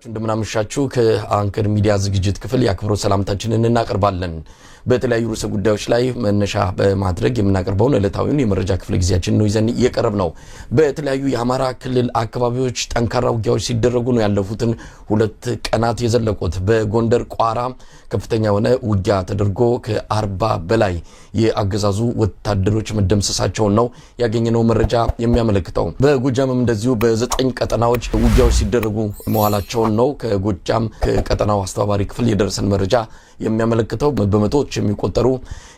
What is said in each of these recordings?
እንደምናመሻችሁ ከአንከር ሚዲያ ዝግጅት ክፍል የአክብሮት ሰላምታችንን እናቀርባለን። በተለያዩ ርዕሰ ጉዳዮች ላይ መነሻ በማድረግ የምናቀርበውን ዕለታዊውን የመረጃ ክፍለ ጊዜያችን ነው ይዘን እየቀረብ ነው። በተለያዩ የአማራ ክልል አካባቢዎች ጠንካራ ውጊያዎች ሲደረጉ ነው ያለፉትን 2 ቀናት የዘለቁት። በጎንደር ቋራ ከፍተኛ የሆነ ውጊያ ተደርጎ ከ40 በላይ የአገዛዙ ወታደሮች መደምሰሳቸውን ነው ያገኘነው መረጃ የሚያመለክተው። በጎጃምም እንደዚሁ በ9 ቀጠናዎች ውጊያዎች ሲደረጉ መዋላቸውን ነው ከጎጃም ከቀጠናው አስተባባሪ ክፍል የደረሰን መረጃ የሚያመለክተው። በመቶዎች የሚቆጠሩ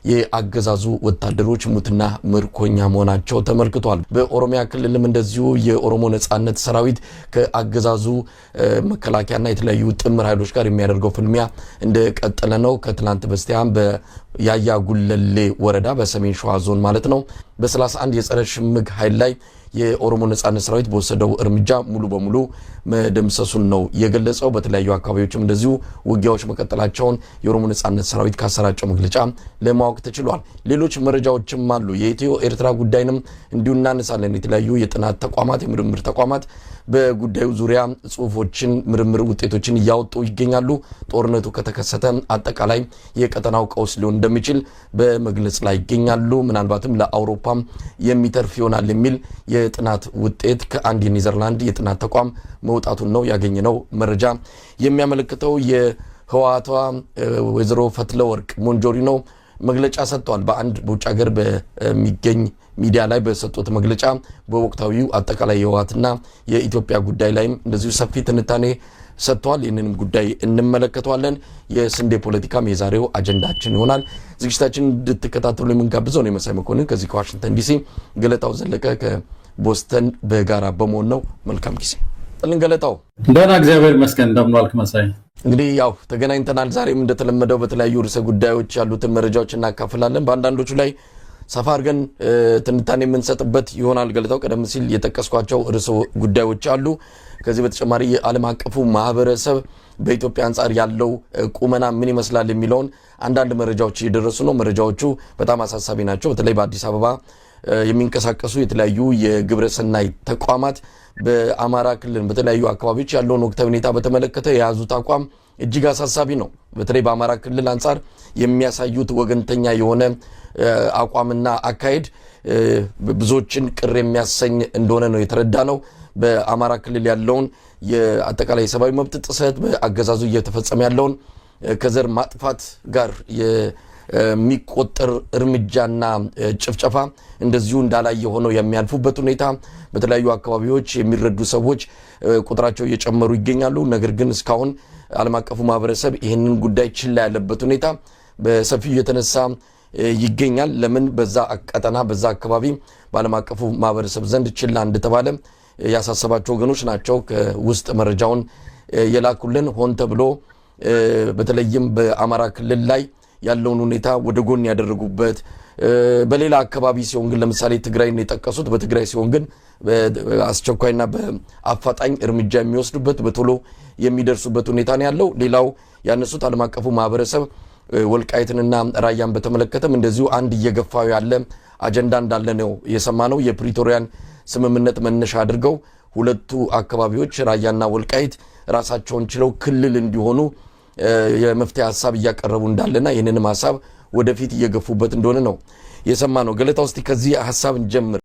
የአገዛዙ ወታደሮች ሙትና ምርኮኛ መሆናቸው ተመልክቷል። በኦሮሚያ ክልልም እንደዚሁ የኦሮሞ ነጻነት ሰራዊት ከአገዛዙ መከላከያና የተለያዩ ጥምር ኃይሎች ጋር የሚያደርገው ፍልሚያ እንደቀጠለ ነው። ከትላንት በስቲያም በያያ ጉለሌ ወረዳ በሰሜን ሸዋ ዞን ማለት ነው በ31 የጸረ ሽምግ ኃይል ላይ የኦሮሞ ነጻነት ሰራዊት በወሰደው እርምጃ ሙሉ በሙሉ መደምሰሱን ነው የገለጸው። በተለያዩ አካባቢዎችም እንደዚሁ ውጊያዎች መቀጠላቸውን የኦሮሞ ነጻነት ሰራዊት ካሰራጨው መግለጫ ለማወቅ ተችሏል። ሌሎች መረጃዎችም አሉ። የኢትዮ ኤርትራ ጉዳይንም እንዲሁ እናነሳለን። የተለያዩ የጥናት ተቋማት፣ የምርምር ተቋማት በጉዳዩ ዙሪያ ጽሁፎችን፣ ምርምር ውጤቶችን እያወጡ ይገኛሉ። ጦርነቱ ከተከሰተ አጠቃላይ የቀጠናው ቀውስ ሊሆን እንደሚችል በመግለጽ ላይ ይገኛሉ። ምናልባትም ለአውሮፓም የሚተርፍ ይሆናል የሚል የጥናት ውጤት ከአንድ የኔዘርላንድ የጥናት ተቋም መውጣቱን ነው ያገኘነው መረጃ የሚያመለክተው። የህወሓቷ ወይዘሮ ፈትለወርቅ ሞንጆሪኖ መግለጫ ሰጥተዋል። በአንድ በውጭ ሀገር በሚገኝ ሚዲያ ላይ በሰጡት መግለጫ በወቅታዊው አጠቃላይ የህወሓትና የኢትዮጵያ ጉዳይ ላይም እንደዚሁ ሰፊ ትንታኔ ሰጥተዋል። ይህንንም ጉዳይ እንመለከተዋለን። የስንዴ ፖለቲካም የዛሬው አጀንዳችን ይሆናል። ዝግጅታችን እንድትከታተሉ የምንጋብዘው ነው የመሳይ መኮንን ከዚህ ከዋሽንግተን ዲሲ፣ ገለታው ዘለቀ ከቦስተን በጋራ በመሆን ነው። መልካም ጊዜ ጥልን ገለታው። ደህና፣ እግዚአብሔር ይመስገን። እንደምን ዋልክ መሳይ? እንግዲህ ያው ተገናኝተናል። ዛሬም እንደተለመደው በተለያዩ ርዕሰ ጉዳዮች ያሉትን መረጃዎች እናካፍላለን። በአንዳንዶቹ ላይ ሰፋ አድርገን ትንታኔ የምንሰጥበት ይሆናል። ገለታው፣ ቀደም ሲል የጠቀስኳቸው ርዕሰ ጉዳዮች አሉ። ከዚህ በተጨማሪ የዓለም አቀፉ ማህበረሰብ በኢትዮጵያ አንጻር ያለው ቁመና ምን ይመስላል የሚለውን አንዳንድ መረጃዎች እየደረሱ ነው። መረጃዎቹ በጣም አሳሳቢ ናቸው። በተለይ በአዲስ አበባ የሚንቀሳቀሱ የተለያዩ የግብረሰናይ ተቋማት በአማራ ክልል በተለያዩ አካባቢዎች ያለውን ወቅታዊ ሁኔታ በተመለከተ የያዙት አቋም እጅግ አሳሳቢ ነው። በተለይ በአማራ ክልል አንጻር የሚያሳዩት ወገንተኛ የሆነ አቋምና አካሄድ ብዙዎችን ቅር የሚያሰኝ እንደሆነ ነው የተረዳ ነው። በአማራ ክልል ያለውን የአጠቃላይ የሰብአዊ መብት ጥሰት፣ በአገዛዙ እየተፈጸመ ያለውን ከዘር ማጥፋት ጋር የሚቆጠር እርምጃና ጭፍጨፋ እንደዚሁ እንዳላየ ሆነው የሚያልፉበት ሁኔታ፣ በተለያዩ አካባቢዎች የሚረዱ ሰዎች ቁጥራቸው እየጨመሩ ይገኛሉ። ነገር ግን እስካሁን ዓለም አቀፉ ማህበረሰብ ይህንን ጉዳይ ችላ ያለበት ሁኔታ በሰፊው እየተነሳ ይገኛል። ለምን በዛ ቀጠና በዛ አካባቢ በዓለም አቀፉ ማህበረሰብ ዘንድ ችላ እንደተባለ ያሳሰባቸው ወገኖች ናቸው ከውስጥ መረጃውን የላኩልን። ሆን ተብሎ በተለይም በአማራ ክልል ላይ ያለውን ሁኔታ ወደ ጎን ያደረጉበት፣ በሌላ አካባቢ ሲሆን ግን፣ ለምሳሌ ትግራይን የጠቀሱት፣ በትግራይ ሲሆን ግን አስቸኳይና በአፋጣኝ እርምጃ የሚወስዱበት፣ በቶሎ የሚደርሱበት ሁኔታ ነው ያለው። ሌላው ያነሱት ዓለም አቀፉ ማህበረሰብ ወልቃይትንና ራያን በተመለከተም እንደዚሁ አንድ እየገፋው ያለ አጀንዳ እንዳለ ነው የሰማነው። የፕሪቶሪያን ስምምነት መነሻ አድርገው ሁለቱ አካባቢዎች ራያና ወልቃይት ራሳቸውን ችለው ክልል እንዲሆኑ የመፍትሄ ሀሳብ እያቀረቡ እንዳለና ይህንንም ሀሳብ ወደፊት እየገፉበት እንደሆነ ነው የሰማነው። ገለታ ውስጥ ከዚህ ሀሳብ እንጀምር።